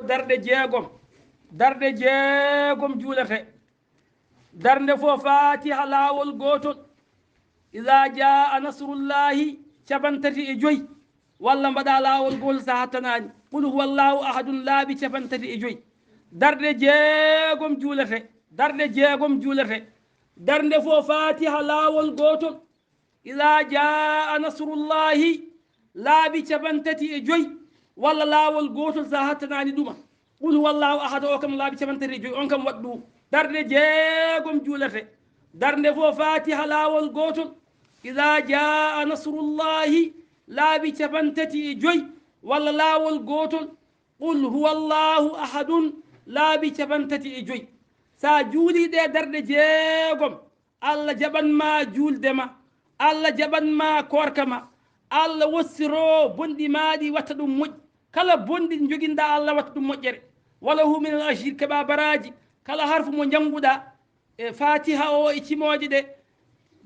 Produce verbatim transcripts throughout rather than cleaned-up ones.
darɗe jeegom. Darɗe jeegom juulete. Darnde fof Fatiha laawol gootol. Iza jaa nasrullahi, capantati e joy. Walla mbaɗa laawol gootol so a hattanaani. Qul huwallahu ahadun laabi capantati e joy. Darɗe jeegom juulete. Darɗe jeegom juulete. Darnde fof Fatiha laawol gootol. Iza jaa nasrullahi, laabi capantati e joy. Walla laawol gootol so a hattanaani ɗuma. Qul huwallahu ahad o kam laabi capantati e joy. On kam waɗ ɗum. Darɗe jeegom juulete. Darnde fof Fatiha laawol gootol. Iza jaa nasrullahi, laabi capantati e joy. Walla laawol gootol. Qul huwallahu ahadun, laabi capantati e joy. So a juulii ɗee darɗe jeegom, Allah jaɓan ma juulde ma. Allah jaɓan ma koorka ma. Allah wossiroo bonɗi maa ɗi, watta ɗum moƴƴi. Kala bonɗi ɗi njoginɗaa, Allah watta ɗum moƴƴere. Wa lahu min al ajri, keɓa baraaji. Kala harfu mo njannguɗaa e Fatiha o e cimooje ɗe,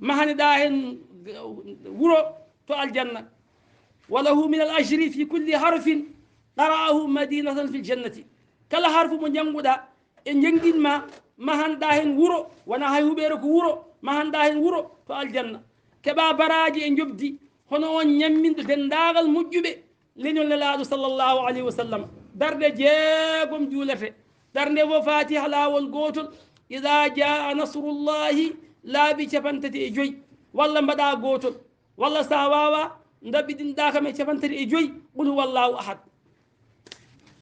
mahaniɗaa heen wuro to aljanna. Wa lahu min al ajri fi kulli harfin qara'ahu madinatan fil jannati. Kala harfu mo njannguɗaa e njanngin ma, mahanɗaa heen wuro, wonaa hay huɓeere ko wuro, mahanɗaa heen wuro to aljanna. Keɓa baraaji e njoɓdi, hono on ñamminɗo denndaagal moƴƴuɓe leñol Nelaaɗo sallallahu alayhi wa sallam. Darɗe jeegom juulete. Darnde fof Fatiha laawol gootol. Iza jaa nasrullahi, laabi capantati e joy. Walla mbaɗa gootol. Walla so a waawaa, ndaɓɓiɗinɗaa kam e capantati e joy. Qul huwallahu ahad.